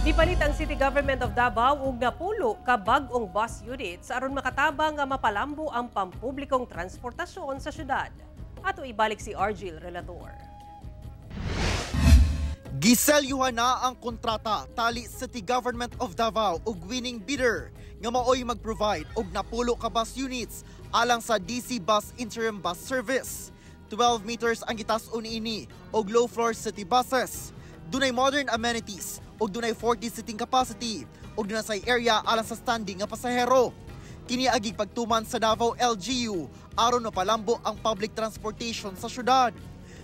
Nipalit ang City Government of Davao og 10 ka bag-ong bus units aron makatabang nga mapalambo ang pampublikong transportasyon sa syudad. Ato ibalik si Argil Relator. Giselyuhan na ang kontrata tali City Government of Davao ug winning bidder nga maoy mag-provide og 10 ka bus units alang sa DC Bus Interim Bus Service. 12 meters ang gitas-on niini og low floor city buses. Dunay modern amenities ug dunay 40 seating capacity ug dunay say area alang sa standing nga pasahero. Kini agig pagtuman sa Davao LGU aron mapalambo ang public transportation sa syudad.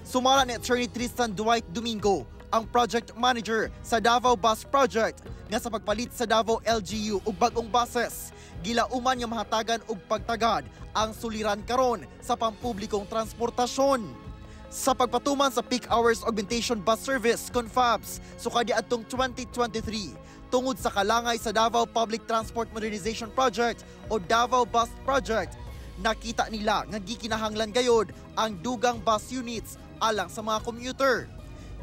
Sumala ni Attorney Tristan Dwight Domingo, ang project manager sa Davao Bus Project, nga sa pagpalit sa Davao LGU og bag-ong buses, gilauman nga mahatagan og pagtagad ang suliran karon sa pampublikong transportasyon. Sa pagpatuman sa peak hours augmentation bus service confabs sukadi adtong 2023 tungod sa kalangay sa Davao Public Transport Modernization Project o Davao Bus Project, nakita nila nga gikinahanglan gayod ang dugang bus units alang sa mga commuter.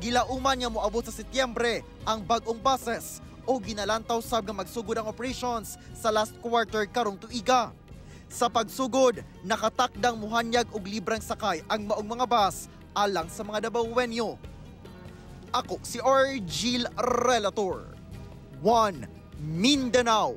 Gilauman nga moabot sa Setyembre ang bag-ong buses o ginalantaw sab nga magsugod ang operations sa last quarter karong tuiga. Sa pagsugod, nakatakdang muhanyag og libreng sakay ang maong mga bus alang sa mga Dabawenyo. Ako si Argil Relator. 1 Mindanao.